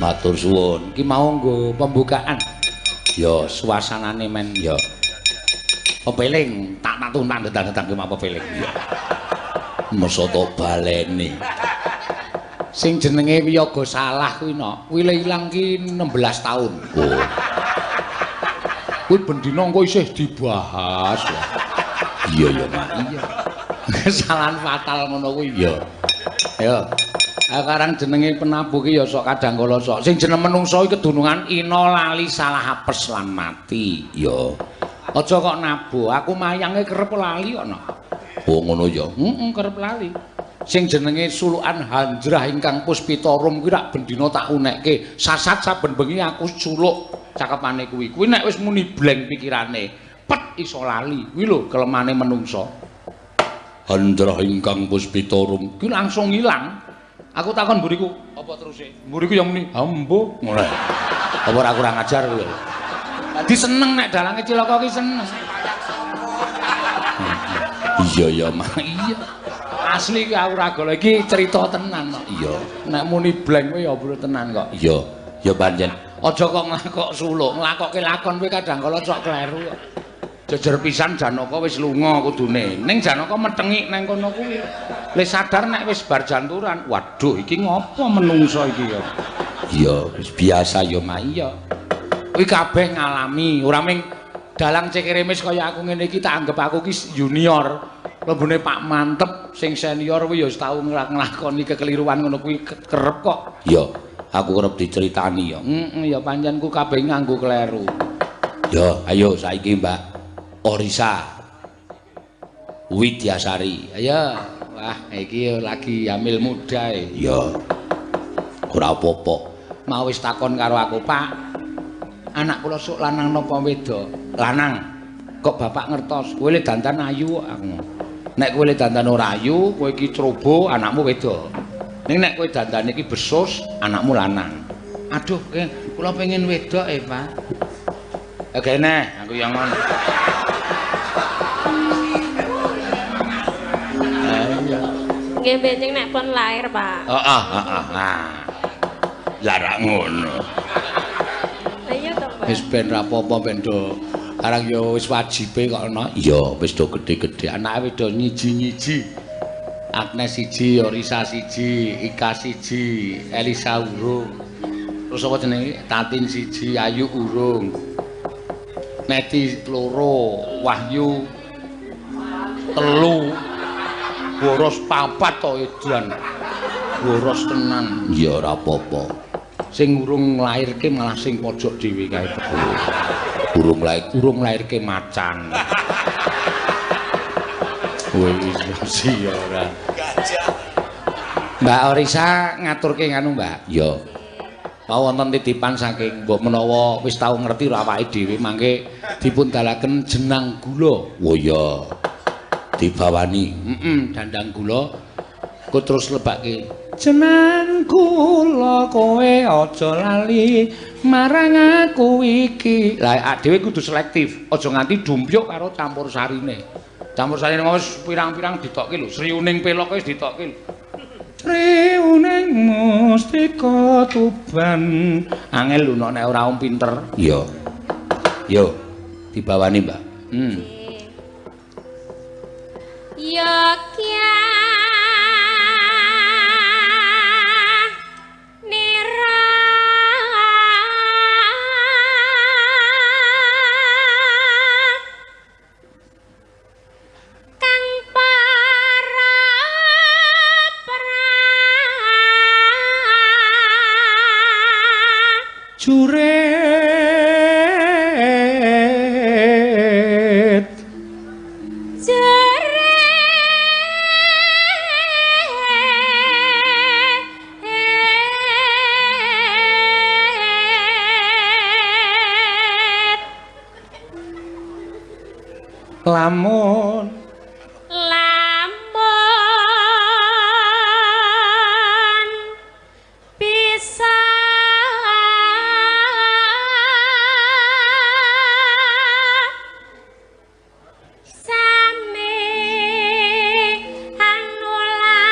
Matur suwun. Iki mau nggo pembukaan. Ya suasanane men ya. Pepeling tak tantang tantang ki mau pepeling. Ya. Masa tok baleni. Sing jenenge wiyaga salah kuwi no, kuwi le ilang ki 16 taun. Oh. Kuwi bendina engko isih dibahas. Iya ya, Mak. Iya. Kesalahan fatal ngono kuwi ya. Ayo. Sekarang jenenge penabuh ki ya sok kadang kala sok. Sing jeneng menungso iki kedunungan ina lali salah apes lan mati. Ya. Aja kok nabuh, aku mayange kerep lali kok no. Oh ngono ya. Heeh, kerep lali. Sing jenenge sulukan hanjrah ingkang puspita rum kuwi rak bendina tak unekke. Sasat saben bengi aku suluk cakepane kuwi. Kuwi nek wis muni blank pikirane, pet iso lali. Kuwi lho kelemane menungso. Hanjrah ingkang puspita rum kuwi langsung ilang. Aku takon mburiku, apa teruse? Mburiku yang muni, "Ambo." Ngono. Apa ora kurang ajar kuwi. Dadi seneng nek dalange cilaka ki seneng. Iya ya, Mak. Iya. Asli iki aku ora golo iki cerita tenan kok. Iya. Nek muni blank kuwi ya bro tenan kok. Iya. Ya pancen. Aja kok nglakok suluk, nglakokke lakon kuwi kadang kala sok kleru kok. Jejer pisan Janaka wis lunga kudune. Ning Janaka metengik nang kono kuwi. Le sadar nek wis bar janturan, waduh iki ngopo menungso iki ya. Iya, wis biasa ya, Mak. Iya. Kuwi kabeh ngalami, ora ming dalang cekeremis kaya aku ngene iki tak anggap aku ki junior. Lembune Pak Mantep sing senior kuwi ya wis tau nglakoni kekeliruan ngono kuwi kerep kok. Iya, aku kerep diceritani ya. Heeh, ya pancen ku kabeh nganggo kleru. Ya, ayo saiki Mbak Orisa Widyasari. Ayo. Wah, iki lagi hamil muda e. Iya. Ora apa-apa. Mau wis takon karo aku, Pak. Anak kula sok lanang napa wedok? Lanang. Kok bapak ngertos? Kowe le dandan ayu kok aku. Nek kowe le dandan ora ayu, kowe iki ceroboh, anakmu wedok. Ning nek kowe dandane iki besus, anakmu lanang. Aduh, kula pengen wedok e, Pak. Kene, aku yang ngono. Iya. Nggih benjing nek pun lahir, Pak. Heeh, heeh. Lah ra ngono. Lah iya to, Pak. Wis ben ra apa-apa ben do. Arang ya wis wajibe kok ana. Iya, wis do gedhe-gedhe. Anake wis do nyiji-nyiji. Agnes siji, Orisa siji, Ika siji, Elisa urung. Terus apa jenenge? Tatin siji, Ayu urung. Neti loro, Wahyu telu. Boros papat to edan. Boros tenan. Ya ora apa-apa. Sing urung nglairke malah sing pojok dhewe kae. Urung lair, urung nglairke macan. Wis ya ora. Gajah. Mbak Orisa ngaturke nganu, Mbak. Ya. Mau wonten titipan saking mbok menawa wis tau ngerti awake dhewe mangke dipun dalaken jenang gula. Oh iya. Dibawani. Heeh, dandang gula. Ku terus lebake jenang gula kowe aja lali marang aku iki. Lah dhewe kudu selektif, aja nganti dumpyuk karo campur sarine. Campur sarine wis pirang-pirang ditokke lho, sriuning pelok wis ditokke lho. Sriuning mustika Tuban. Angel lho nek ora wong pinter. Iya. Yo, dibawani, Mbak. Ya kya nira kang para juret lamun lamun bisa sami anuladha.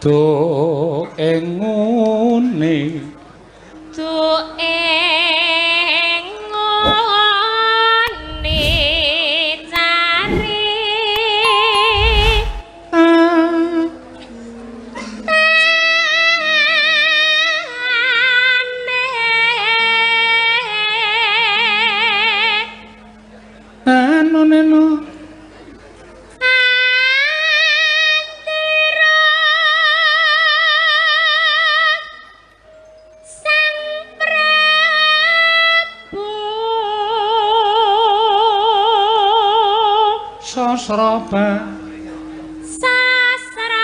Duk ing ngene, duk ing ngene cari anu neno sasraba sasraba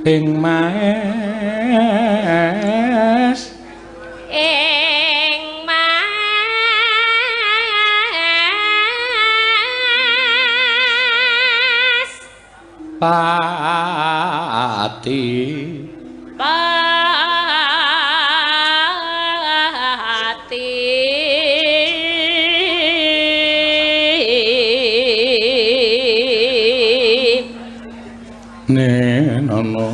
ing maes, ing maes pati pati nenono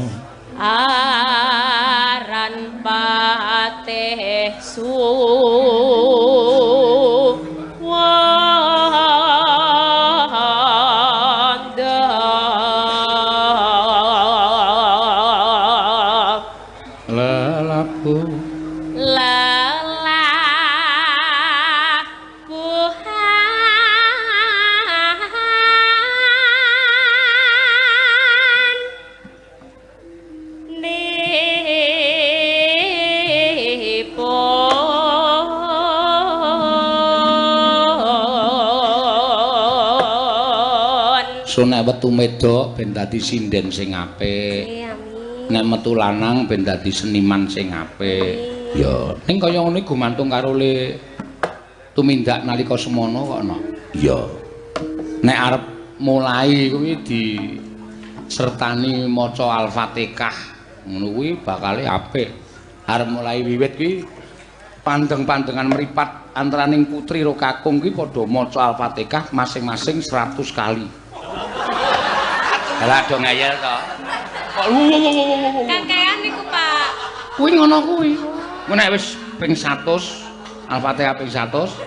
aran patih suwanda lelaku lelabuhan nipun. So nek wetu medok ben dadi sinden sing apik, Amin. Nek metu lanang ben dadi seniman sing apik. Ya, ning kaya ngene gumantung karo le tumindak nalika semono kok no. Iya. Nek arep mulai kuwi disertani maca Al-Fatihah, ngono kuwi bakale apik. Arep mulai wiwit kuwi pandeng-pandengan mripat antaraning putri ro kakung kuwi padha maca Al-Fatihah masing-masing 100 kali. Lah do ngeyel to. Kok Kakean niku, Pak. Kuwi ngono kuwi. Engko nek wis ping 100, Al-Fatihah ping 100,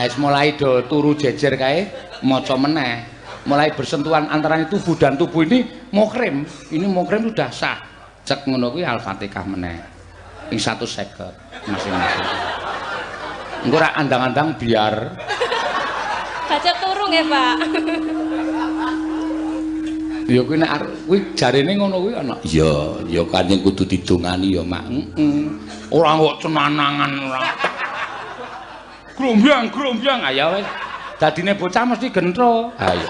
wis mulai do turu jejer kae maca meneh. Mulai bersentuhan antarané tubuh dan tubuh ini muhrim. Ini muhrim sudah sah. Cek ngono kuwi Al-Fatihah meneh. Ping 150 masing-masing. Engko ora andang-andang biar baca turu nggih, Pak. Ya kuwi nek kuwi jarene ngono kuwi ana. Iya, ya kanjeng kudu didongani ya, Mak. Heeh. Ora kok cenanangan ora. Grombyang, grombyang ayo wis. Dadine bocah mesti gentro. Ha iya.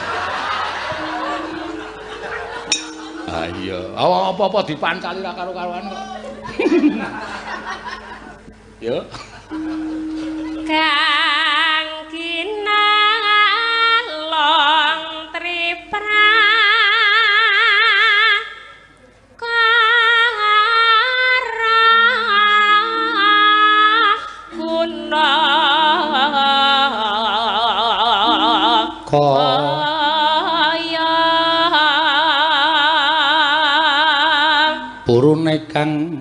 Ha iya. Apa-apa dipancali ra karo-karuan kok. Yo. Kang kinalong tripra kaya purune kang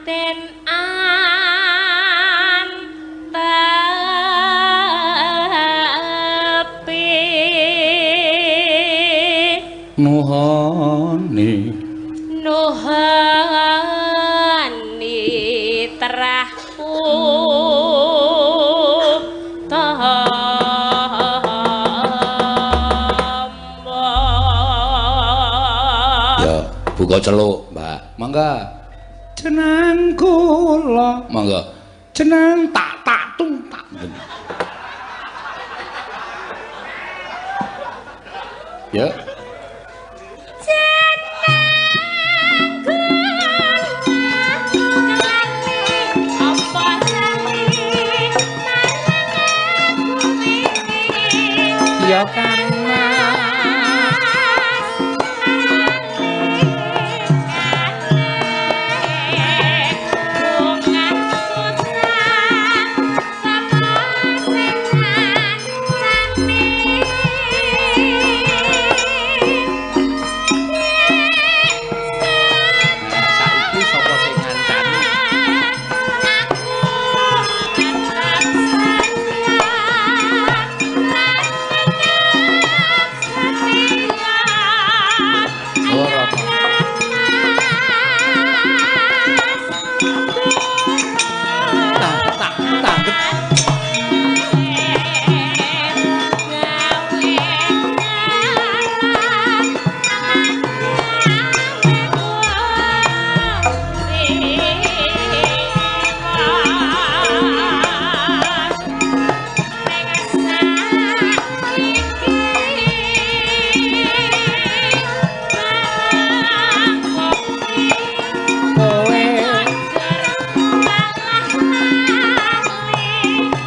den antepi nuhoni nuhoni terah ya buka celuk, Mbak. Mangga. Jeneng kula, mangga. Jeneng tak tak tung tak. Ya. Ya Kang Mas.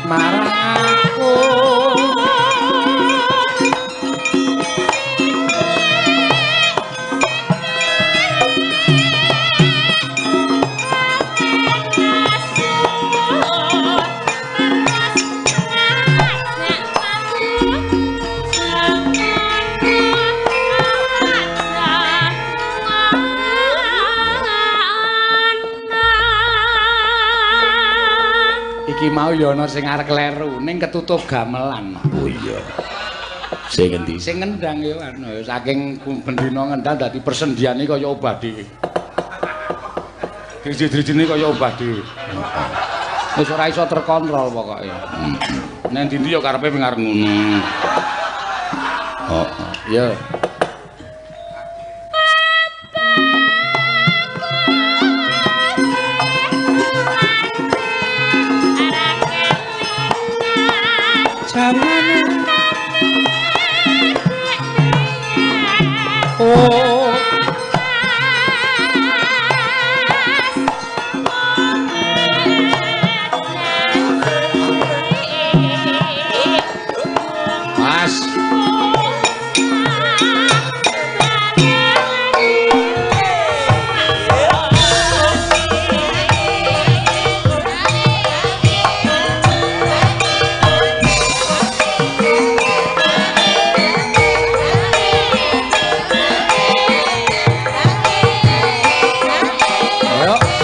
Marang aku iki mau ya ana sing arep kleru ning ketutup gamelan. Oh iya. Sing endi? Sing ngendang ya ana saking bendina ngendang dadi persendiane kaya obah dhewe. Driji-drijine kaya obah dhewe. Wis ora iso terkontrol pokoke. Nang ndi-ndi ya karepe arep ngono. Heeh. Ya. Oh. Mas.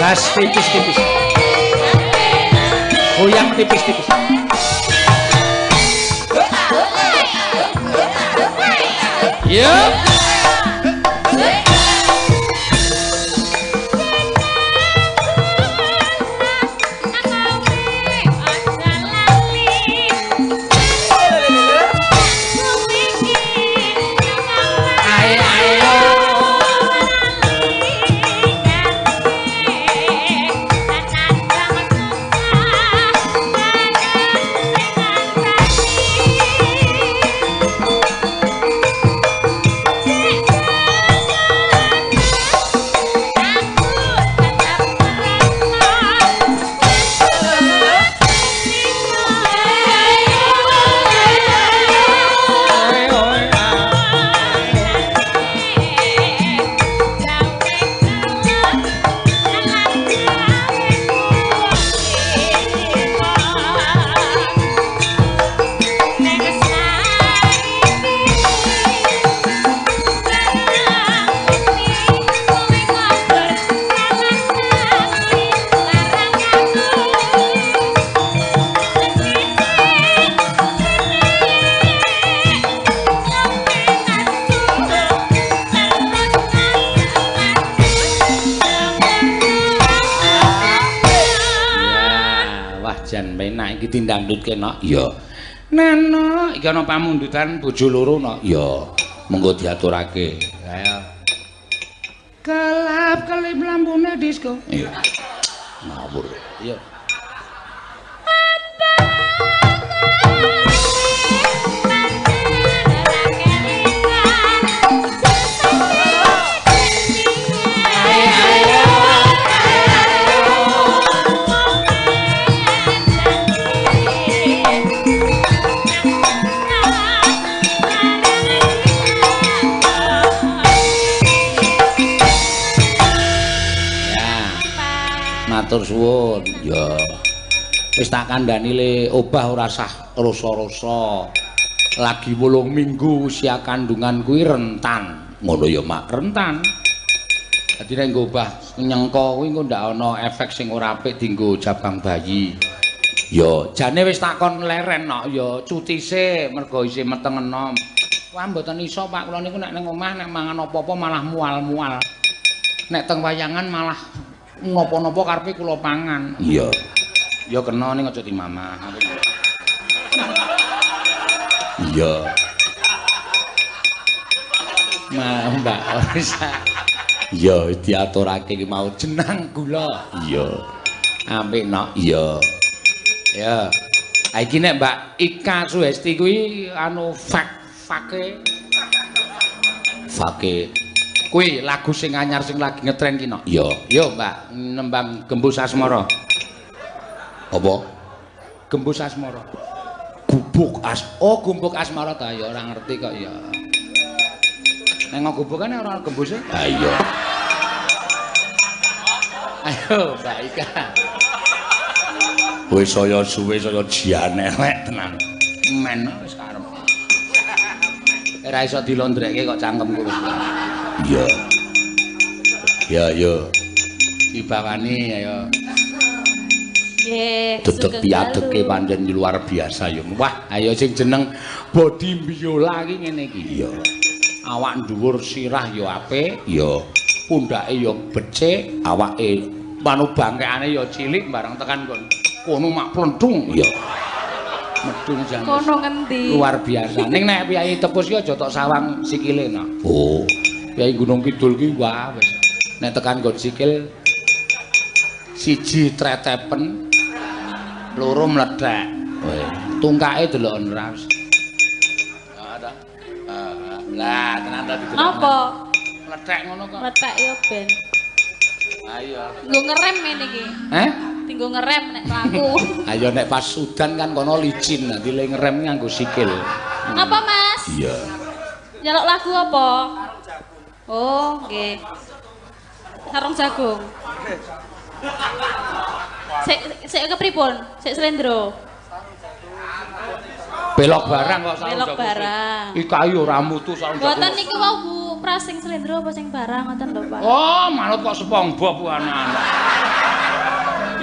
Gas tipis-tipis. Goyang tipis-tipis. Yuk. Dangdut kena ya. Nana iki ana pamundutan bojo loro no. Ya, monggo diaturake. Ayo. Kelap kelip lampune disko. Iya. Ngawur. Iya. Matur suwun. Ya. Wis tak kandhani le obah ora sah rasa-rasa. Lagi 8 minggu usia kandungan kuwi rentan. Ngono ya Mak, rentan. Dadi nek nggo obah nyengko kuwi engko ndak ana efek sing ora apik dienggo jabang bayi. Ya, jane wis takon leren nok ya cuti sik mergo isih meteng enom. Wah mboten iso Pak, kula niku nek ning omah nek mangan apa-apa malah mual-mual. Nek teng wayangan malah napa-napa karepe kula pangan. Iya. Ya kena ning aja dimamah. Iya. Ma Mbak Orisa. Iya diaturake iki mau jenang gula. Iya. Apik nok. Iya. Ya. Ha iki nek Mbak Ika Suhesti kuwi anu fake. Fake. Kuwi lagu sing anyar sing lagi ngetren ki nok. Iya. Yo Mbak nembang Gembus Asmara. Apa? Gembus Asmara. Gubuk as. Oh, Gumbuk Asmara ta ya ora ngerti kok ya. Neng gubukane ora gembuse. Ha iya. Ayo, Mbak Ika. Wis saya suwe saya jian elek tenan. Men wis karep. Ora iso dilondrekke kok cangkemku wis. Iya. Ya ya. Dibawani ayo. Nggih. Dedeg piadeke pancen luar biasa ya. Wah, ayo sing jeneng body biola iki ngene iki. Iya. Awak dhuwur sirah ya apik, ya. Pundhake ya becik, awake manu bangkekane ya cilik bareng tekan kon. Kono mak plentung ya. Medun jan. Kono ngendi? Luar biasa. Ning nek piyayi tepus ki aja tok sawang sikile nah. Oh. Piyayi Gunung Kidul ki wah wis. Nek tekan nggon sikil siji tretepen, loro mlethek. Tungkake deloken ora wis. Lah, tenan ta didelok. Napa? Mlethek ngono kok. Mlethek ya ben. Ayo. Nggo ngerem ngene iki. Heh? Dinggo ngerem nek mlaku. Ayo nek pas udan kan kono licin, nanti le ngerem nganggo sikil. Napa, Mas? Iya. Njaluk lagu apa? Sarung jagung. Oh, nggih. Sarung jagung. Sik sik kepripun? Sik slendro. Belok barang kok sarung belok jagung. Barang. Iki kayu ora mutu sarung jagung. Mboten niki wau Bu Pras sing slendro apa sing barang ngoten lho, Pak. Oh, manut kok SpongeBob ku anak-anak.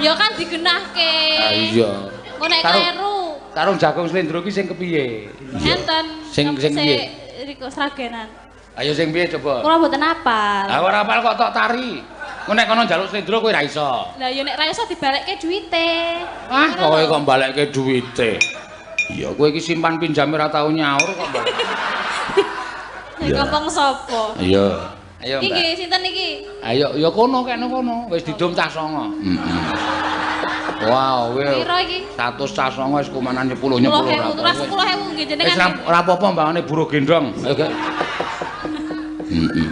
Ya kan digenahke. Ah iya. Engko nek kleru. Sarung jagung slendro ki sing kepiye? Enten. Sing sing piye? Riko Sragenan. Ayo sing piye coba? Kula mboten apal. Lah ora apal kok tok tari. Engko nek kono njaluk slendro kowe ora iso. Lah ya nek ra iso dibalekke duwite. Ah, kowe kok balekke duwite. Iya, kowe iki simpan pinjame ora tau nyaur kok balik. Nek ngomong sapa? Iya. Ayo, Mbak. Iki sinten iki? Ayo, ya kono kene kono, wis didum cah 9. Heeh. Wow, wis. Piro iki? 100 cah 9 wis kumanan 10 10 ora. 10.000 nggih jenengan. Wis ora apa-apa mbangane buruh gendong. Ayo, Gek. Heeh.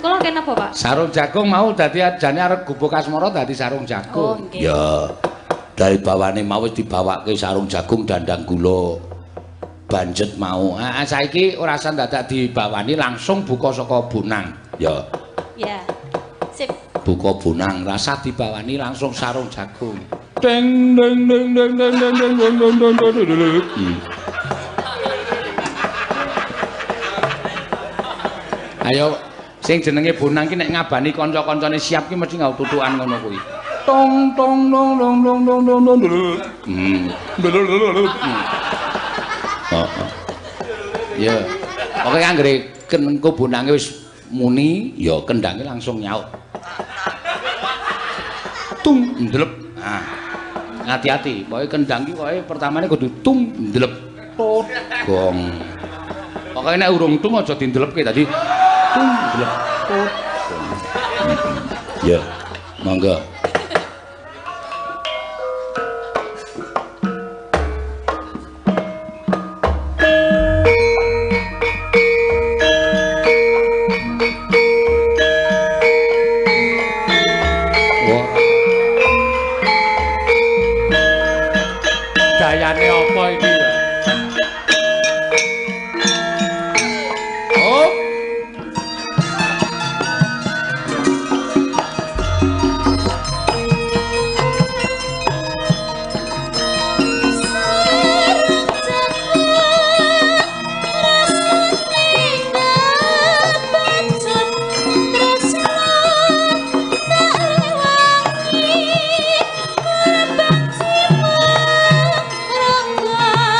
Kula kene apa, Pak? Sarung jagung mau dadi ajane arep gubuk asmara dadi sarung jagung. Oh, nggih. Ya. Dari bawane mau wis dibawake sarung jagung dandang gula banjet mau. Ah saiki ora usah dadak dibawani langsung buka saka bonang. Ya. Ya. Sip. Buka bonang rasa dibawani langsung sarung jagung. Ding ding ding ding ding ding ding ding ding ding ding. Ayo sing jenenge bonang ki nek ngabani kanca-kancane siap ki mesti nggawa tutukan ngono kuwi. Tong tong dong dong dong dong dong dong. Heeh. Ya. Pokoke anggere engko bonange wis muni, ya kendhange langsung nyaut. Tung ndlep. Nah. Hati-hati, pokoke kendhang ki pokoke pertamane kudu tung ndlep. Tot gong. Pokoke nek urung tung aja dindlepke dadi tung ndlep tot gong. Ya, monggo. Dayane apa iki ya? Oh. Rangga.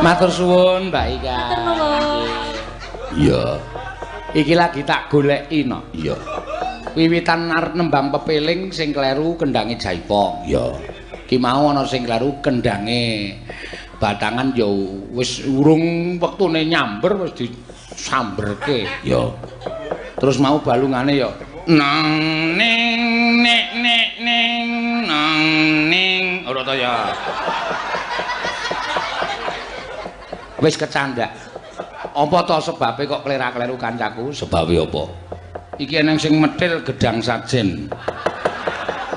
Matur suwun Mbak Ika. Matur nuwun. Iya. Iki lagi tak goleki no. Iya. Wiwitan arep nembang pepeling sing kleru kendange jaipong. Iya. Ki mau ana sing kleru kendange batangan ya wis urung wektune nyamber wis disamberke. Ya. Terus mau balungane ya nang ning nek nek ning nang ning ora ta ya. Wis kecandak. Apa to sebabe kok klera-kleru kancaku? Sebabe apa? Iki eneng sing metil gedang sajen.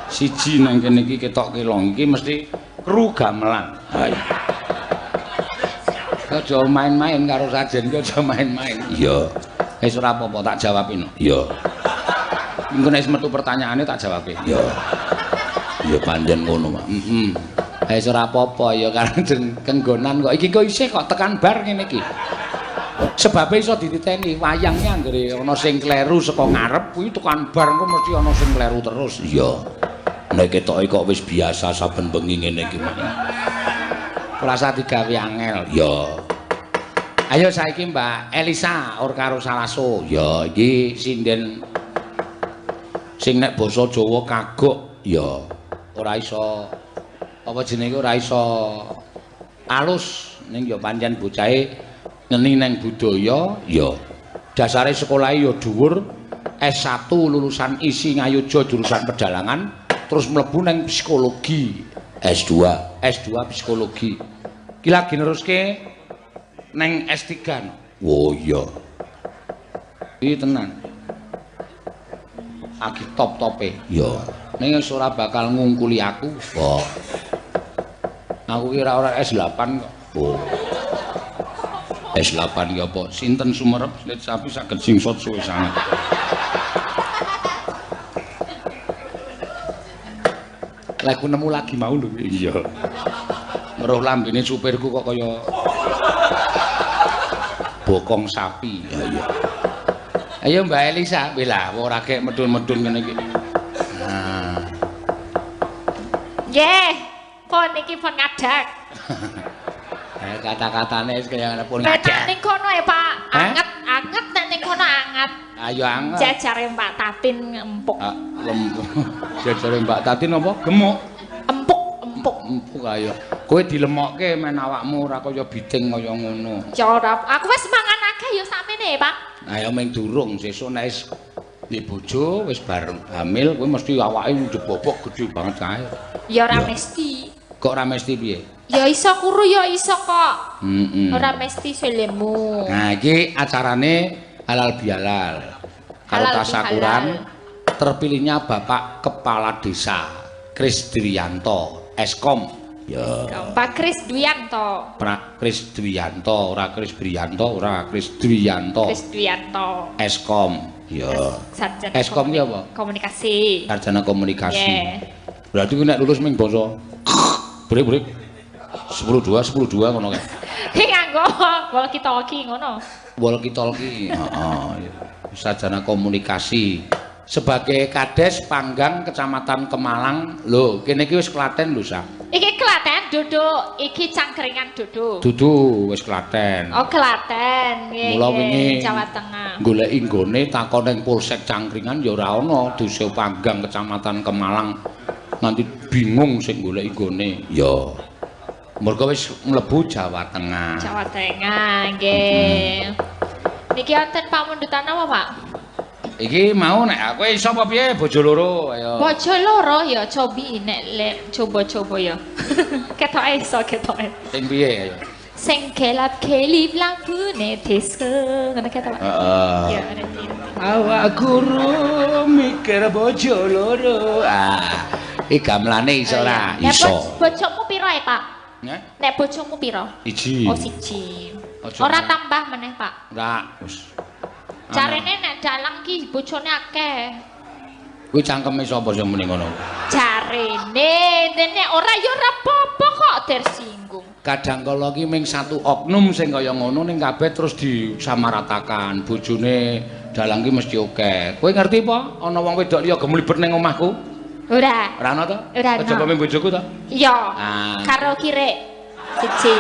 Siji nang kene iki ketok kelong iki mesti kru gamelan. Ha iya. Aja main-main karo sajen ki aja main-main. Iya. Wis ora apa-apa tak jawab ino. Iya. Engko nek wis metu pertanyaane tak jawabe. Iya. Ya pancen ngono, Pak. Heeh. Wis ora apa-apa ya karena kenggonan kok. Iki kok isih kok tekan bar ngene iki. Sebabe iso dititeni wayangnya anggere ana sing kleru saka ngarep kuwi tekan bar engko mesti ana sing kleru terus. Iya. Nek ketoke kok wis biasa saben bengi ngene iki. Ora usah digawe angel. Iya. Ayo saiki Mbak Elisa or karo Salaso. Ya iki sinden sing nek basa Jawa kagok ya ora iso apa jenenge ora iso alus ning ya pancen bocahe ngeni nang budaya ya dasare sekolahe ya dhuwur S1 lulusan ISI Ngayogya jurusan pedalangan terus mlebu nang psikologi S2 psikologi iki lagi neruske nang S3 no. Oh iya iki tenan lagi top-tope ya ning wis ora bakal ngungkuli aku. Oh. Aku kira ora S8 kok. Oh. S8 ki apa? Sinten sumerep slit sapi saged singsot suwe sanget. Lah aku nemu lagi mau lho. Iya. Weruh lambene supirku kok kaya bokong sapi. Ya iya. Ayo Mbak Elisa, lah ora gek medun-medun ngene iki. Nah. Nggih, pun iki pun ngadeg. Kata-katane wis kaya ngene pun ngadeg. Nek ning kono ya, Pak. Anget, anget nek ning kono anget. Ayo anget. Jajare Mbak Tatin empuk. Lempuk. Jajare Mbak Tatin apa? Gemuk. Empuk, empuk. Empuk ayo. Kowe dilemokke men awakmu ora kaya biting kaya ngono. Ya ora, aku wis mangan akeh ya sakmene, Pak. Ayo ming durung sesuk nek wis duwe bojo wis bareng hamil kowe mesti awake njebobok gedhe banget kae. Ya ora mesti. Kok ora mesti piye? Ya iso kuru ya iso kok. Heeh. Ora mesti selemu. Nah iki acarane halal bihalal. Karo tasakuran terpilihnya Bapak Kepala Desa Kris Dwianto, Eskom. Ya. Pak Kris Dwianto. Pak Kris Dwianto, ora Kris Brianto, ora Kris Dwianto. Kris Dwianto. Eskom. Ya. Sarjana Eskom ki apa? Komunikasi. Sarjana komunikasi. Yeah. Berarti ku nek lulus ming basa brek-brek 10-2 10-2 ngono kae. Ki nganggo walkie talkie ngono. Walkie talkie. Heeh. Sarjana komunikasi. Sebagai Kades Panggang Kecamatan Kemalang. Lho, kene iki wis Klaten lho, Sa. Iki Klaten duduk, iki Cangkringan duduk. Dudu wis Klaten. Oh, Klaten. Nggih. Mula wingi Jawa Tengah. Goleki nggone takon ning Polsek Cangkringan ya ora ana, Desa Panggang Kecamatan Kemalang. Nanti bingung sing goleki nggone. Ya. Mergo wis mlebu Jawa Tengah. Jawa Tengah, nggih. Niki wonten pamundutan apa, Pak? Iki mau nek aku iso apa piye bojo loro ayo. Bojo loro ya cobi nek lek coba-coba ya. Ketoke iso ketoke. Sing piye ayo. Sing kelap-kelip lampune desa ngono ketok. Heeh. Ya ngerti. Awak guru mikir bojo loro. Ah, iki gamelane iso ora? Iso. Bojomu piro ya, Pak? Nek bojomu piro? Siji. Oh, siji. Ora tambah meneh, Pak. Ora, wis. Jarene nek dalang ki bojone akeh. Kuwi cangkeme sapa sing muni ngono? Jarene dene ora ya ora apa-apa kok tersinggung. Kadang kala ki ming satu oknum sing kaya ngono ning kabeh terus disamaratakan. Bojone dalang ki mesti akeh. Kowe ngerti apa? Ana wong wedok liya gemlibet ning omahku? Ora. Ora ana to? Ora ana. Aja pamit bojoku to? Iya. Ah. Karo kirek siji.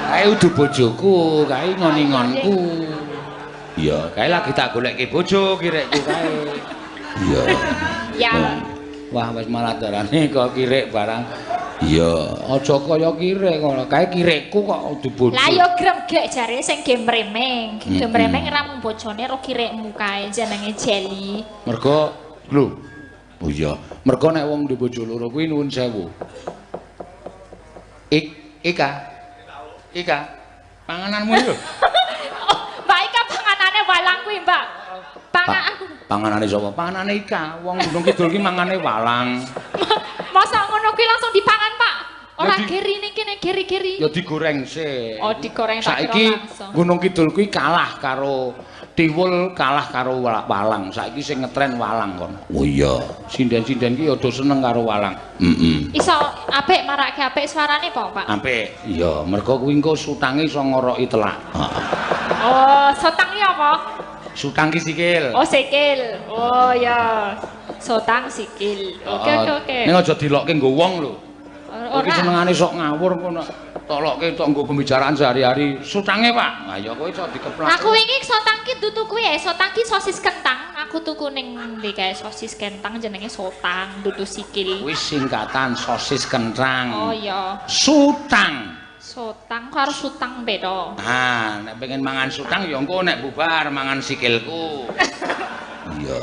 Kae udu bojoku, kae ngon-ngonku. Iya, kae lagi tak golekke bojo kirekku kae. Iya. Ya. Wah, wis malah darane kok kirek barang. Iya, aja kaya kirek ngono. Kae kirekku kok udu bojo. Lah ya gremgek jare sing gemremeng. Gemremeng ra mung bojone ro kirekmu kae jenenge Jeli. Mergo lho. Oh iya, mergo nek wong duwe bojo loro kuwi nuwun sewu. Ika. Ika, pangananmu lho. Oh, Mbak Ika panganane walang kuwi, Mbak. Pangan panganane sapa? Panganane Ika. Wong Gunung Kidul ki mangane walang. Masa ngono kuwi langsung dipangan, Pak? Ora geri niki nek geri-geri. Ya digoreng sik. Oh, digoreng tak kira saiki langsung. Gunung Kidul kuwi kalah karo tiwul, kalah karo walang. Saiki sing ngetren walang kono. Oh iya, sinden-sinden ki ya do seneng karo walang. Heeh. Iso apik marake apik suarane apa, Pak? Apik. Iya, mergo kuwi engko sutange iso ngoroki telak. Heeh. Oh, sotang ki apa? Sutang ki sikil. Oh, sikil. Oh ya. Sotang sikil. Oke, oke, oke. Ning aja dilokke nggo wong lho. Ora. Iki senengane sok ngawur ngono. Tolokke tok nggo pembicaraan sehari-hari. Sutange, Pak. Lah ya kowe iso dikeplak. Aku wingi sotang ki dudu kuwi ya, sotang ki sosis kentang. Aku tuku ning ndi kae sosis kentang jenenge sotang, dudu sikil. Kuwi singkatan sosis kentang. Oh iya. Sutang. Sotang karo sutang beda. Ah, nek pengen mangan sutang ya engko nek bubar mangan sikilku. Iya.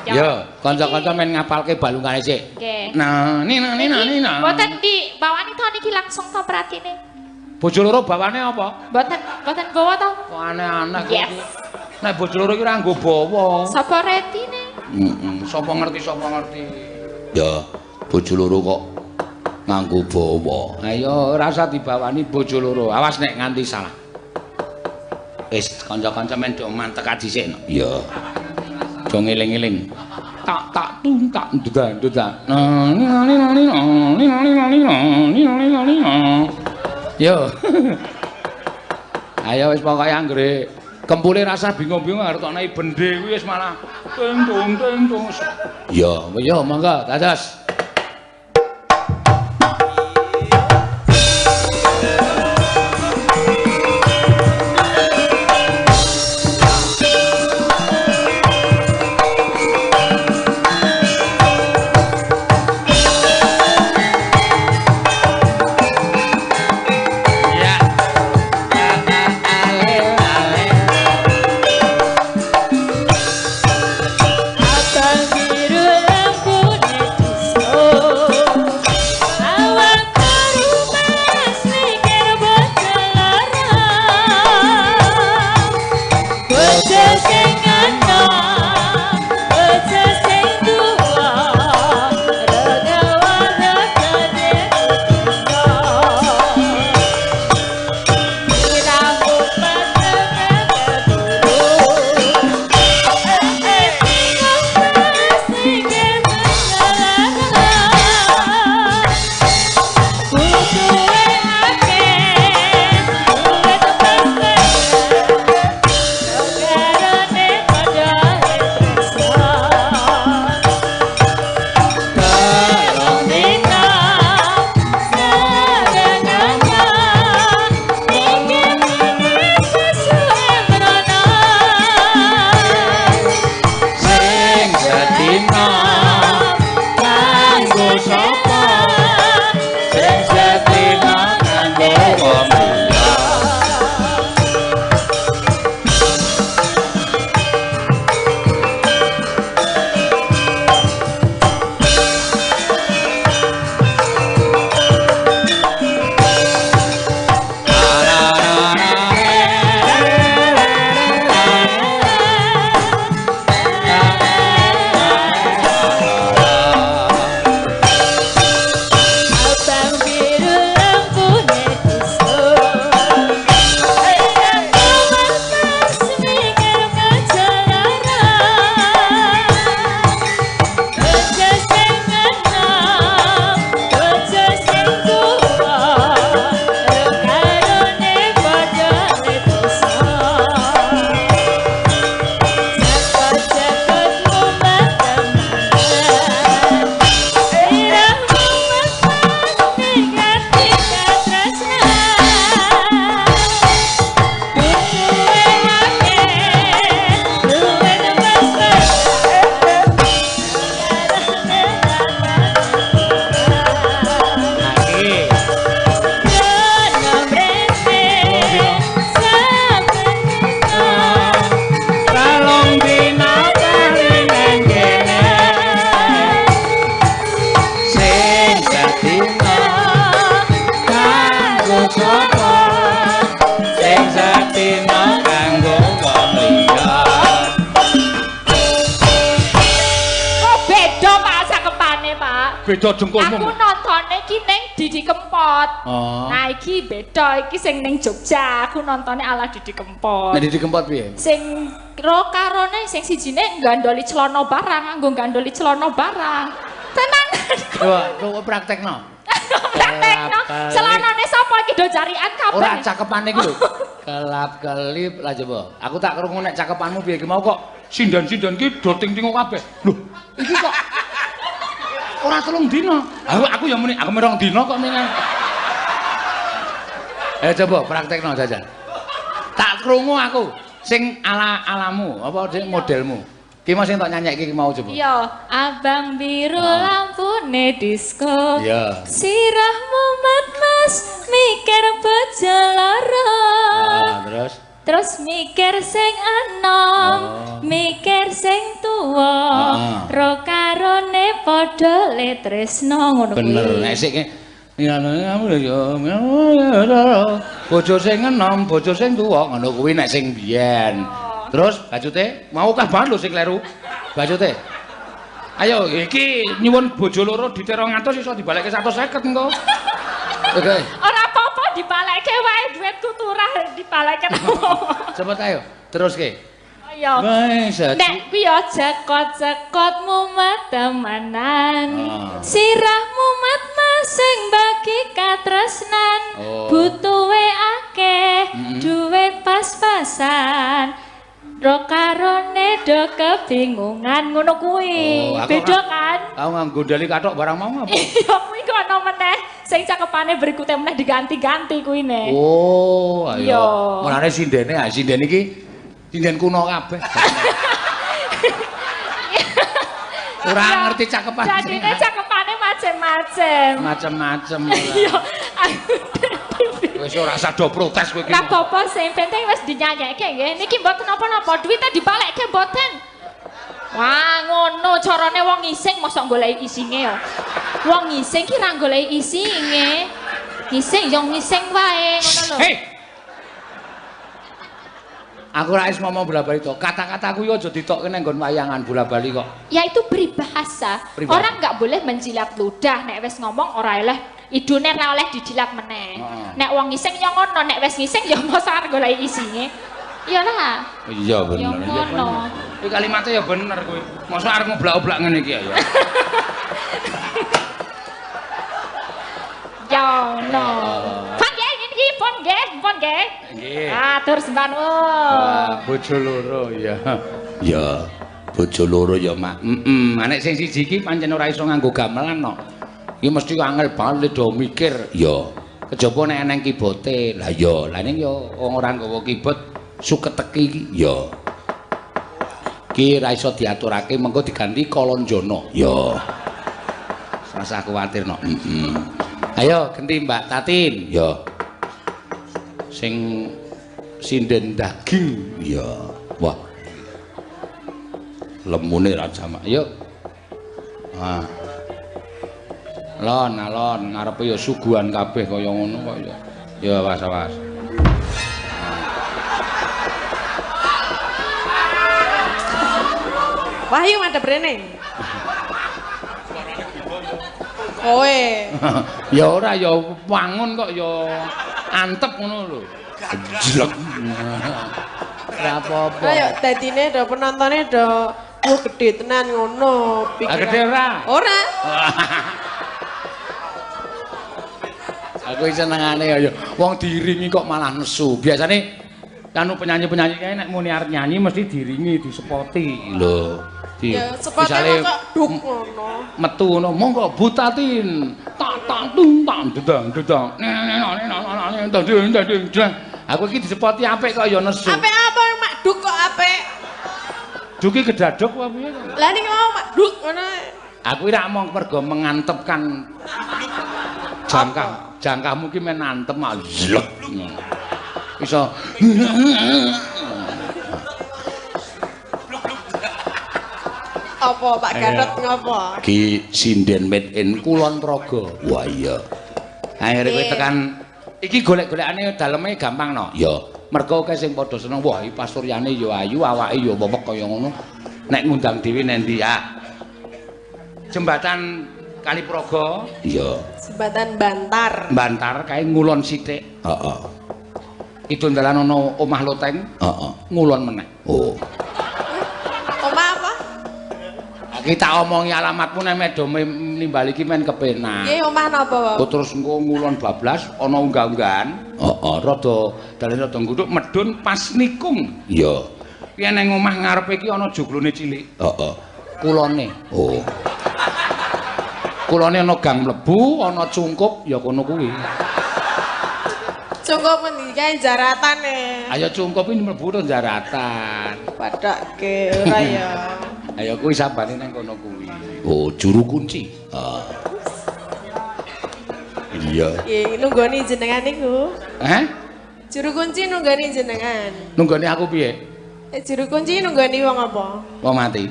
Ya, kanca-kanca men ngapalke balungane sik. Nggih. Nah, ni nah ni nah ni nah. Mboten dibawani to niki langsung to pratine. Bojo loro bawane apa? Mboten, mboten bawa to. Kok aneh-aneh kok. Yes. Nek bojo loro iki ora nggo bawa. Sapa retine? Heeh, sapa ngerti sapa ngerti. Ya, bojo loro kok nganggo bawa. Ayo rasa dibawani bojo loro. Awas nek nganti salah. Wis kanca-kanca men do mantek dhisik. Iya. Do ngeling-eling. Tak tak tung tak duda duda. Na ni na ni na ni na ni na ni na ni na ni na ni na ni na. Yo. Ayo wis pokoke anggere kempule rasa bingung-bingung arep tokne bende kuwi wis malah tung tung tung tung. Ya, yo monggo dados. Abang biru lampune disco. Beda dengkulmu. Aku nontone iki ning Didi Kempot. Oh. Nah iki beda, iki sing ning Jogja. Aku nontone ala Didi Kempot. Nek Didi Kempot piye? Sing ro karone sing sijine nggandoli celana barang, nganggo nggandoli celana barang. Tenan. Coba, coba praktekno. Praktekno. Celanane sapa iki do jarian kabeh. Ora cakepane iki lho. Kelap-kelip lah coba. Aku tak krungu nek cakepanmu piye iki mau kok sinden-sinden ki do ting-tingo kabeh. Lho, iki kok ora 3 dina. Aku ya muni, aku 2 dina kok muni. Coba praktekno jajal. Tak krungu aku sing ala-alamu, apa sing modelmu. Ki mau sing tok nyanyekke iki mau coba. Iya, abang biru lampune disko. Iya. Sirah mumet mas mikir bojo loro. Terus terus mikir sing enom, mikir sing tuwa. Ro karone padha le tresno ngono kuwi. Bener, nek sik bojo sing enom, bojo sing tuwa ngono kuwi nek sing biyen. Terus bajute mau kah banget lho sing kleru. Bajute. Ayo iki nyuwun bojo loro dite 200 iso dibalekke 150 engko. Oke. Ora apa-apa dibalekke wae duitku turah dibalekke apa. Cepet ayo teruske. Ayo. Nek kuwi ya cekot-cekot mumet temenan. Sirah mumet mas sing bagi katresnan. Butuhe akeh duit pas-pasan. Ro karone do kebingungan ngono kuwi. Beda kan? Aku nganggo ndali kathok barang mau apa? Iya kuwi kok ana meneh sing cakepane berikute meneh diganti-ganti kuwi ne. Oh, ayo. Mulane sindene, sinden iki sinden kuno kabeh. Ora ngerti cakepan. Jadine cakepane macem-macem. Macem-macem. Iya. Wis ora usah do protes kowe iki. Ora apa-apa sing penting wis dinyanyekke nggih. Niki mboten napa-napa, duwite dibalekke mboten. Wah, ngono carane wong ngising mosok goleki isinge ya. Wong ngising ki ra goleki isinge. Ngising yo ngising wae ngono lho. Hei. Aku ora wis ngomong bola-bali to. Kata-kataku yo aja ditokke nang nggon wayangan bola-bali kok. Ya itu peribahasa. Orang nggak boleh menjilat ludah nek wis ngomong ora eleh idune ora oleh dijilat meneh. Nek wong ngising ya ngono, nek wis ngising ya mosok arep goleki isinge. Iya lah. Iya bener. Ya ngono. Kuwi kalimate ya bener kuwi. Mosok arep ngoblak-oblak ngene iki ya. Ya ngono. Pak nggih niki pun nggih, pun nggih. Nggih. Atur sembah nuwun. Bojo loro ya. Ya, bojo loro ya, Mak. Heeh, nek sing siji iki pancen ora iso nganggo gamelan no. Iki mesti angel banget do mikir. Ya, kejaba nek eneng kibote. Lah ya, lah ning ya wong ora nggawa keyboard suketeki iki. Ya. Ki ora iso diaturake mengko diganti Kolonjono. Ya. Rasah kuwatir no. Heeh. Ayo genti Mbak Tatin. Ya. Sing sinden daging. Ya. Wah. Lemune ra jamak. Ayo. Ah. Lon alon ngarepe ya suguhan kabeh kaya ngono kok ya. Ya awas awas. Wahyu madhep rene. Kowe. Ya ora ya wangun kok ya antep ngono lho. Jlek. Ora apa-apa. Ayo dadine do penontone do wah gedhe tenan ngono pikiran. Gedhe ora? Ora. Aku senengane ya wong diiringi kok malah nesu. Biasane kanu penyanyi-penyanyi kae nek muni arep nyanyi mesti diiringi, disepoti lho. Ya sepote kok duk ngono. Metu ngono, monggo Butatin. Tak tak tung tak dedang dedang. Aku iki disepoti apik kok ya nesu. Apik apa mak duk kok apik? Duki kedaduk apa piye to? Lah ning mau mak duk ngono. Aku ora mong mergo mengantepkan jangkah. Jangkahmu ki men antem mak zlek. Iso apa Pak Gatot ngopo? Ki sinden made in Kulon Progo. Wah iya. Akhire kowe tekan iki golek-golekane daleme gampang no. Ya. Mergo akeh sing padha seneng, wah iki pasuryane ya ayu, awake ya wewek kaya ngono. Nek ngundang dhewe nek ndi ah. Jembatan Kalipraga. Iya. Jembatan Bantar. Bantar kae ngulon sithik. Heeh. Kidul dalan ana omah loteng. Heeh. Ngulon meneh. Oh. Omah apa? Iki tak omongi alamatmu nek medo nimbali iki men kepenak. Nggih, omah napa, Pak? Terus engko ngulon bablas ana unggah-unggahan. Heeh, rada dalane rada nguduk medhun pas nikung. Iya. Piye nang omah ngarepe iki ana joglone cilik. Heeh. Kulone. Oh. Kulone ana gang mlebu, ana cungkup ya kono kuwi. Cungkup ngendi kae jaratan e. Ayo cungkup iki mlebu to jaratan. Padake ora ya. Ayo kuwi sabane nang kono kuwi. Oh, juru kunci. Heeh. Iya. Nggih, nunggoni jenengan niku. Heh? Juru kunci nunggoni jenengan. Nunggoni aku piye? Juru kunci nunggoni wong apa? Wong mati.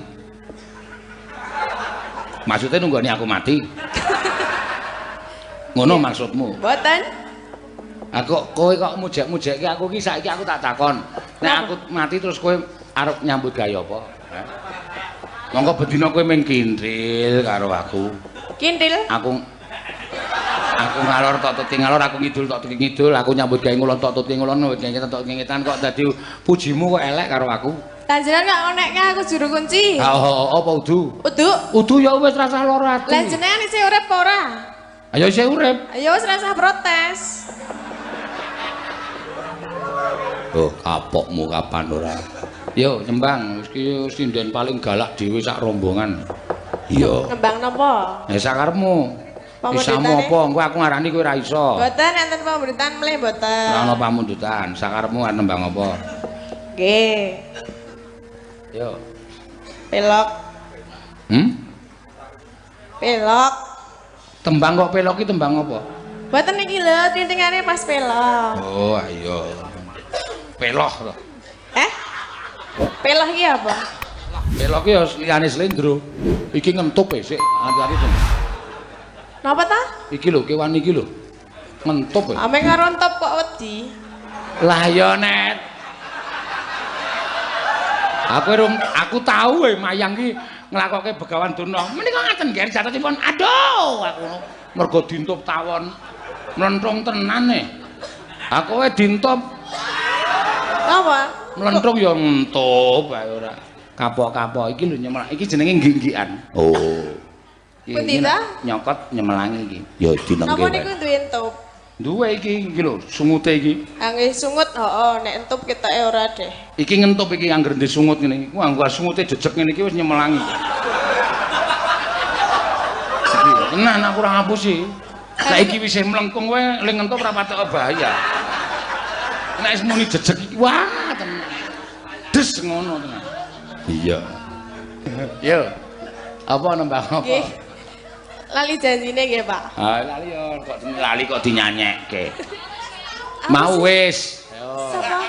Maksudnya nunggoni aku mati? Ngono maksudmu? Mboten. Aku kowe kok mujek-mujekke aku iki saiki aku tak takon. Nek aku mati terus kowe arep nyambut gawe apa? Monggo bedina kowe mung kintil karo aku. Kintil? Aku ngalor tok tuti ngalor, aku ngidul tok tuti ngidul, aku nyambut gawe ngulon tok tuti ngulon, ngetan tok ngetan kok dadi pujimu kok elek karo aku. Lah jenengan kok ngonekke aku juru kunci. Ha apa udu? Udu. Udu ya wis rasah lara ati. Lah jenengan isih urip apa ora? Ayo isih urip. Ayo wis rasah protes. Oh, kapokmu kapan ora? Yo nyembang wis ki sinden paling galak dhewe sak rombongan. Iya. Nembang napa? Ya sakarepmu. Isamu apa? Engko aku ngarani kowe ora iso. Mboten enten pamundhutan mleh mboten. Ora ana pamundutan. Sakarepmu arep nembang apa? Nggih. Yo. Pelok. Hmm? Pelok. Tembang kok pelok iki tembang apa? Mboten iki lho, tintingane pas pelok. Oh, ayo. Peloh to. Eh? Peloh iki apa? Pelok iki ya liyane slendro. Iki ngentup e sik, hati-hati to. Napa ta? Iki lho, kewan iki lho. Ngentup e. Ame karo entup kok wedi. Lah ya Net. Aku tahu mayang ki nglakoke Begawan Durna. Menika ngaten nggih jatosipun. Aduh, aku mergo dintup tawon. Mlenthung tenan e. Aku kowe dintup. Napa? Mlenthung ya ngentup ae ora. Kapok-kapok iki lho nyemelang. Iki jenenge ngging-nggikan. Oh. Pundi ta? Nyokot nyemelangi iki. Ya dinengke. Napa niku duwe entup? Duwe iki iki lho, sungute iki. Ah nggih sungut, heeh, nek entup ketoke ora deh. Iki ngentup iki angger ndek sungut ngene iki. Wah, nggo sungute jejeg ngene iki wis nyemelangi. Tenan aku ora ngapusi. Saiki wis mlengkung kowe le ngentup ora patek bahaya. Nek wis muni jejeg iki wah tenan. Des ngono tenan. Iya. Yo. Apa nembang apa? Nggih. Lali janjine nggih, Pak. Ah, lali yo kok lali kok dinyanyekke. Mau wis. Sapa?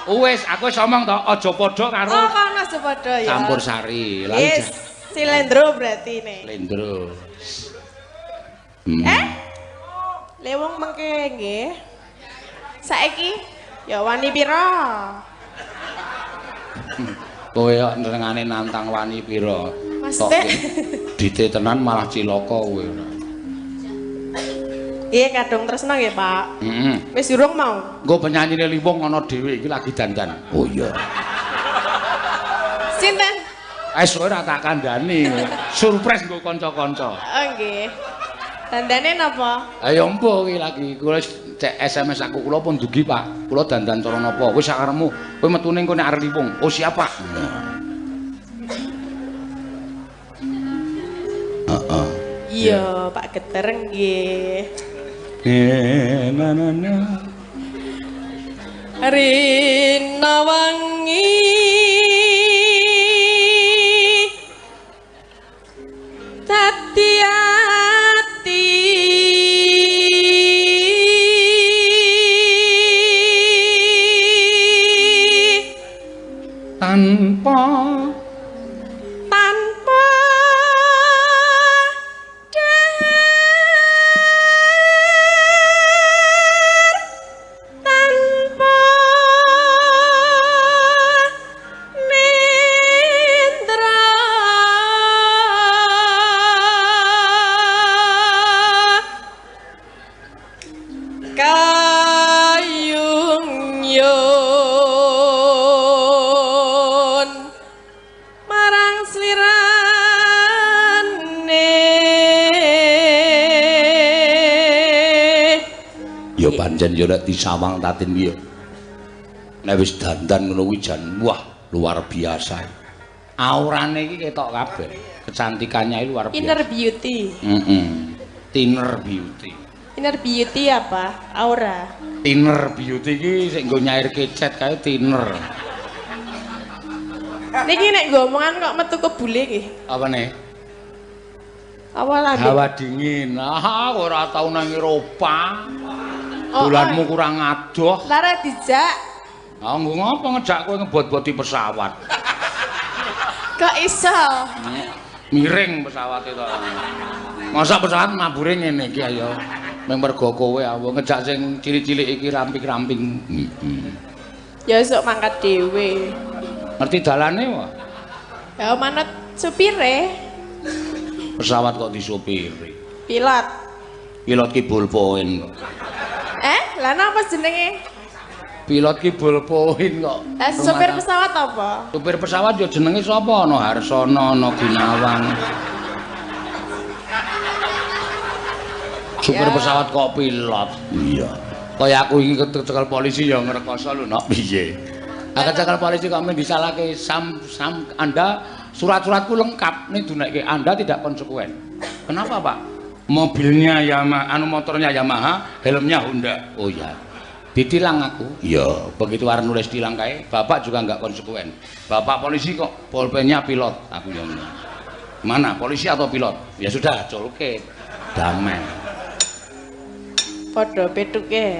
Wis, aku wis omong to, aja padha karo Oh, kono aja padha ya. Campur sari. Lali. Yes, Silendro berarti ne. Silendro. Eh? Lewong mengke nggih. Saiki ya wani pira? Kowe kok nrengane nantang wani pira? Maksudnya? Dite tenan malah cilaka kowe. Iya kadung tresno nggih, Pak. Heeh. Wis durung mau. Engko penyanyine Liwung ana dhewe iki lagi dandan. Oh iya. Sinten? Wis ora tak kandhani. Surprise nggo kanca-kanca. Oh nggih. Dandane napa? Ayo empo iki lagi kula cek SMS aku kula pun dugi, Pak. Kula dandan cara napa? Wis sakarepmu. Kowe metune engko nek arep Liwung. Oh siap, Pak. Heeh. Iya, Pak Geter nggih. Na na na. Rina wangi dadi ati tanpa tanpa pancen ya nek disawang Tatin ki ya. Nek wis dandan ngono kuwi jan wah luar biasa. Aurane iki ketok kabeh. Kecantikannya luar biasa. Inner beauty. Heeh. Thinner beauty. Inner beauty apa? Aura. Thinner beauty iki sing nggo nyairke cat kae thinner. Niki nek nggo omongan kok metu kebule iki. Apane? Apa lagi? Hawa dingin. Ah, ora tau nang Eropa. Dolanmu kurang adoh. Lara dijak. Ah, nggo ngopo ngejak kowe ngebot-boti pesawat? Kok iso? Miring pesawate to. Masa pesawat mabure ngene iki ayo. Mung mergo kowe awo ngejak sing cilik-cilik iki ramping-ramping. Heeh. Ya esuk mangkat dhewe. Ngerti dalane wae? Ya manut supire. Pesawat kok disupiri? Pilot. Pilot ki ballpoint kok. Lah napa jenenge? Pilot ki ballpoint kok. Lah supir pesawat apa? Supir pesawat ya jenenge sapa? Ana Harsono, ana Gunawan. Supir pesawat kok pilot. Iya. Kaya aku iki kecekel polisi ya ngrekoso lho, Nok. Piye? Aku kecekel polisi kok men disalahke sam Anda surat-suratku lengkap ning dunekke Anda tidak konsekuen. Kenapa, Pak? Mobilnya Yamaha, anu motornya Yamaha, helmnya Honda. Oh iya. Ditilang aku. Iya, begitu arep nulis tilang kae, bapak juga enggak konsekuen. Bapak polisi kok bolpennya pilot, aku yang ngono. Mana polisi atau pilot? Ya sudah, culke. Damai. Padha petuke.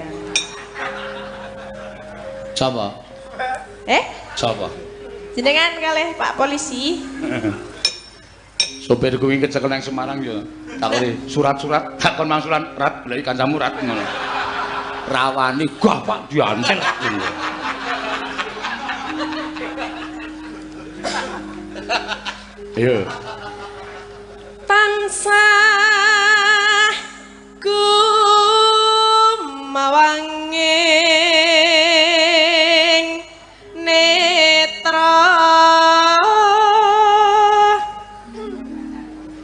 Sapa? Sapa? Jenengan kalih Pak polisi. Sopir kuwi kecekel nang Semarang ya. Takoni surat-surat, takon mangsulan rat, goleki kancamu rat ngono. Rawani gah Pak diantel ngono. Ayo. Tansah kumawanging netra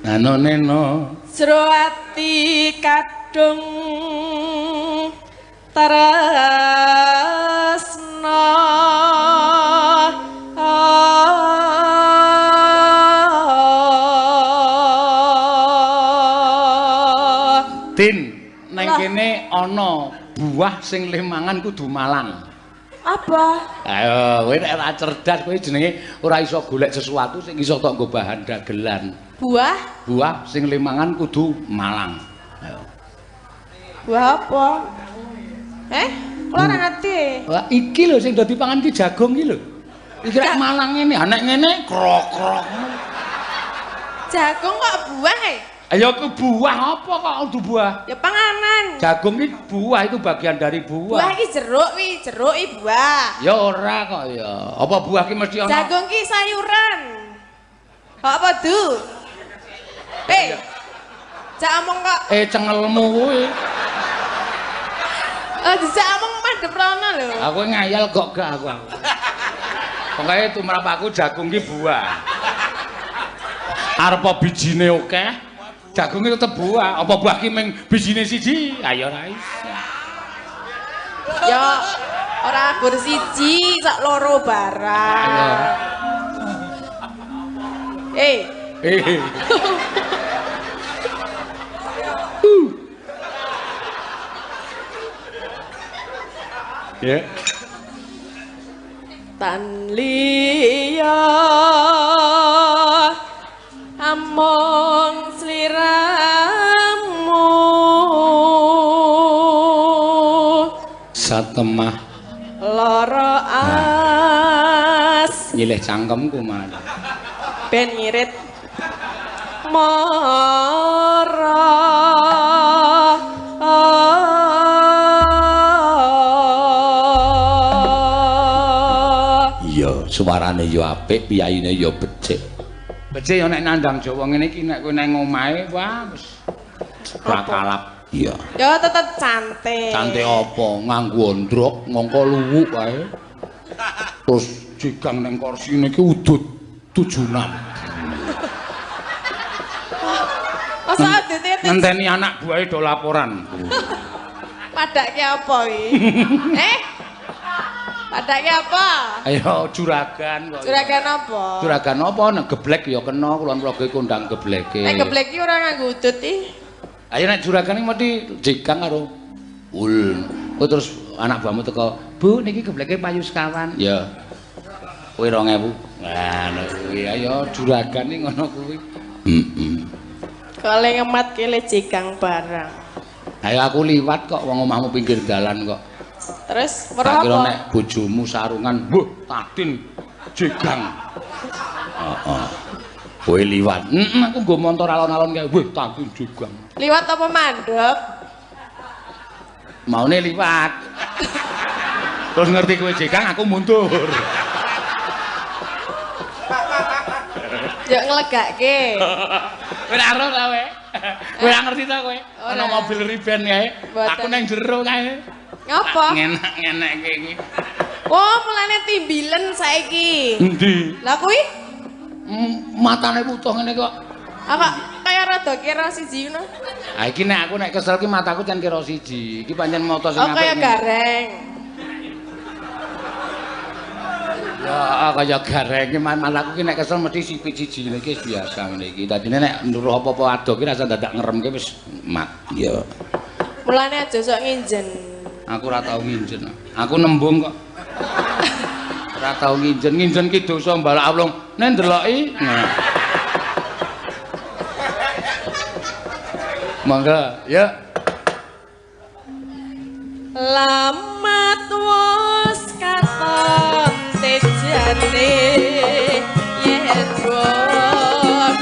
nano neno jero ati kadung tresna. Tin, neng kene ana buah sing leh mangan kudu malang. Apa? Ayo, kowe nek ora cerdas kowe jenenge ora iso golek sesuatu sing iso tok nggo bahan dagelan. Buah? Buah sing leh mangan kudu malang. Ayo. Buah apa? Kula ora ngerti. Wah, iki lho sing dadi pangan ki jagung iki lho. Iki rek malang ngene, nek ngene krok-krok. Jagung kok buah e? Ayo ku buah apa kok kudu buah? Ya panganan. Jagung iki buah, itu bagian dari buah. Buah iki jeruk wi, jeruk iki buah. Ya ora kok ya. Apa buah ki mesti ana? Jagung ki sayuran. Kok apa du? Jak omong kok. Cengelmu kuwi. Dijak omong madhep rono lho. Aku ngayal kok gak aku. Pokoke tumrap aku jagung ki buah. Arep bijine akeh, jagung ki tetep buah. Apa buah ki mung bijine siji? Ayo ora iso. Ya ora gur siji, sak loro barang. Ya. Tan liya among sliramu satemah lara as nyilih cangkemku malah ben ngirit mara. Iya, suarane ya apik, piyayine ya becik. Becik ya nek nandang Jawa ngene iki nek kowe nang omahe wah wis ora kalap. Iya. Ya tetep cantik. Cantik apa? Nganggo ondrok, ngangko luwuk kae. Terus jigang nang kursine iki udut 76. Masa udute ngenteni anak buahe do laporan. Padake apa iki? Eh? Padake apa? Ayo juragan kok. Juragan apa? Juragan apa nek geblek ya kena Kulon Progo kondang gebleke. Nek geblek iki ora nganggo udut iki. Ayo nek juragan iki mesti jegang karo ul. Kowe terus anak buahmu teko, "Bu, niki gebleke payu sekawan." Ya. Kowe 2000. Nah, ngono kuwi. Ayo juragan iki ngono kuwi. Heeh. Kale ngemat kele jegang barang. Ayo aku liwat kok wong omahmu pinggir dalan kok. Terus Tak kira weruh apa? nek bojomu sarungan, wah, Tadin jegang. Heeh. Kowe liwat. Heeh, aku nggo montor alon-alon kae, wah, Tadin jegang. Liwat apa mandek? Maune liwat. Terus ngerti kowe jegang, aku mundur. Yo nglegake. Kowe ora ero ta kowe? Kowe ora ngerti ta kowe? Ana Ora. mobil riben kae. Mboten. Aku nang jero kae. Ngapa? Ngenak-ngenekke iki. Oh, mulane timbilen saiki. Endi? Lah kuwi Matane wutuh ngene kok. apa kaya rada kira siji ngono? Ha iki nek aku nek kesel ki mataku jan kira siji. Iki pancen mata sing Oh, kaya apik ngene. gareng. Ya kaya gareng ki mataku ki nek kesel mesti sipit siji ngene iki wis biasa ngene iki. Dadine nek nduruh apa-apa ado ki rasa dadak ngeremke wis mat. Ya. Mulane aja sok nginjen. Aku ora tau nginjen. Aku nembung kok. Ora tau nginjen. Nginjen ki dosa mbalak awlung. Nek ndeloki. Nah. Monggo, ya. Lamat wos katon tejane yen wong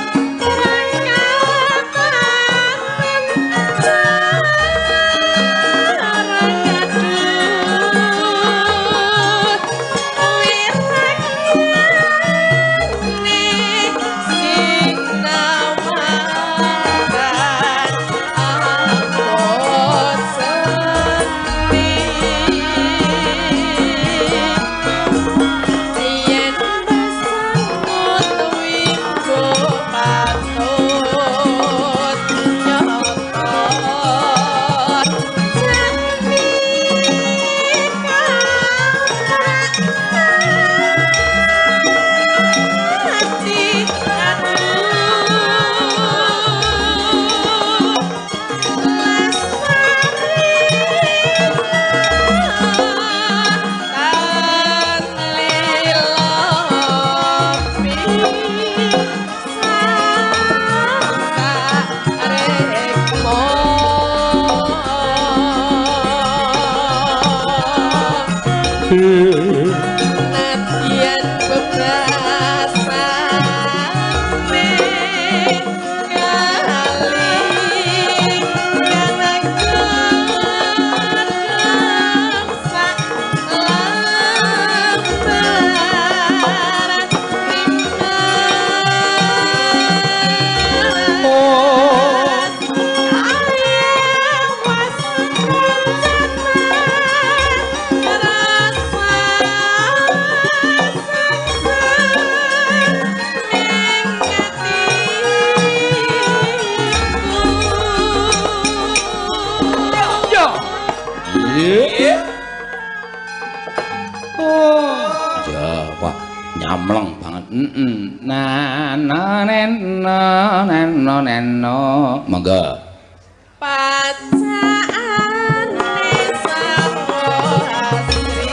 Ya, wah, nyamleng banget. Heeh. Na na nen na nen no nen no. Monggo. Pacaane sawo asri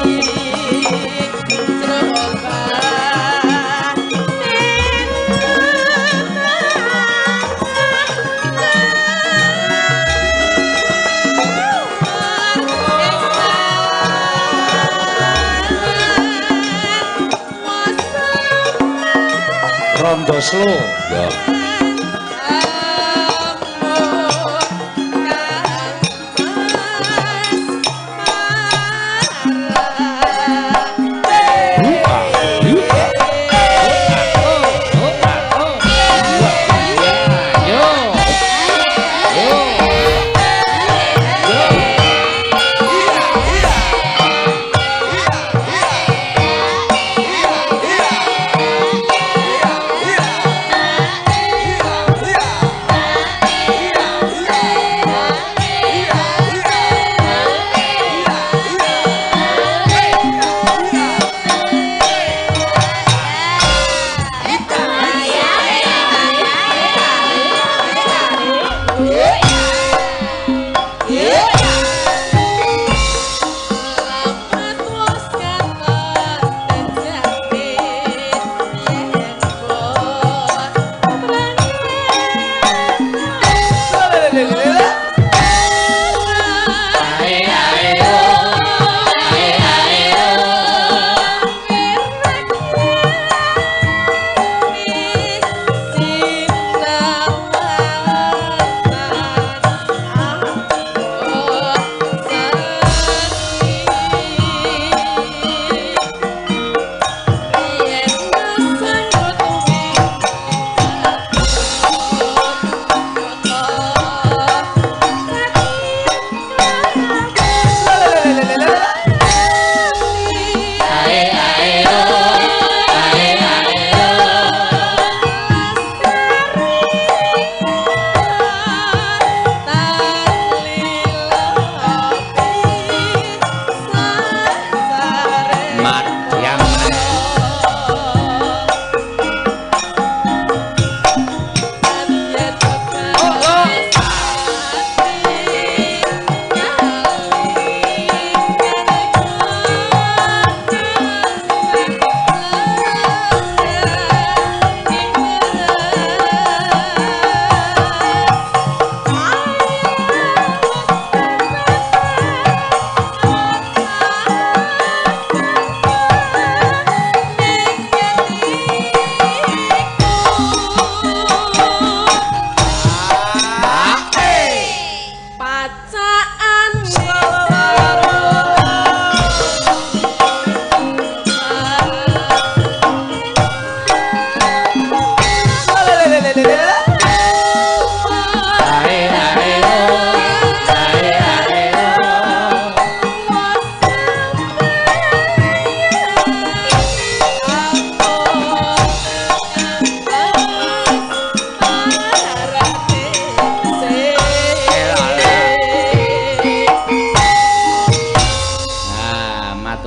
Rondo slow. Ya.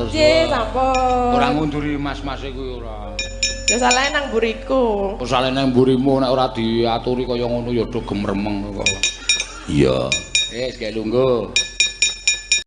Matur Nggih, suwun. sampun. Ora ngunduri mas-mase kuwi ora. Ya salahe nang mburiku. Kok saleh nang mburimu nek ora diaturi kaya ngono ya do gemremeng kok. Iya. Wis gawe lungguh.